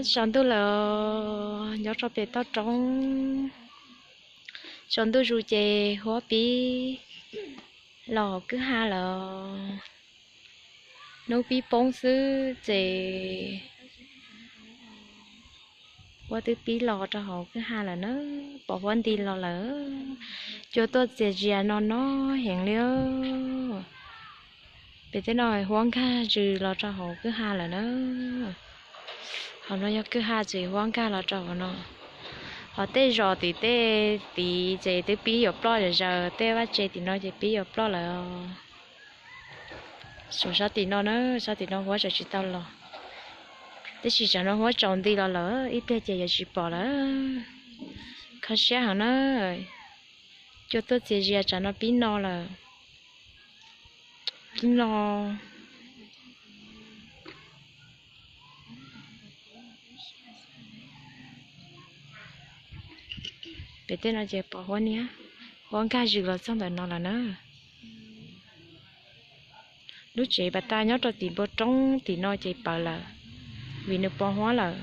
Tsaus ntuj lawm, nyob rau pem toj roob. Tsaus ntuj zus ces huab pib los hauv kwj ha lawm. Hnub pib poob xwb ces huab twb pib los rau hauv kwj ha lawm na. Pom huab nti los lawm. Cua tuaj txias zias no no heev li. Pem tej no huab nkag zws los rau hauv kwj ha lawm na. Hauv no yog kwj ha ces huab nkag los rau hauv no. Ho tej zos tim tej tid ces twb pib yuav ploj zom zaws, tej vaj tse tim no ces pib yuav ploj lawm. Saum sab tim no na, sab tim no huab tseem tsis tau los. Tab sis tsam no huab tsaus nti los lawm, ib pliag ces yuav tsis pom lawm. Kho siab heev na. Cua tuaj txias zias tsam no pib no lawm. Pib no. Pem tej no ces pom huab niab, huab nkag zws los txog ntawm no lawm na. Lub tsev pas tas nyob rau tim npoo roob tim no ces pawv lawm, vim nws poob huab lawm.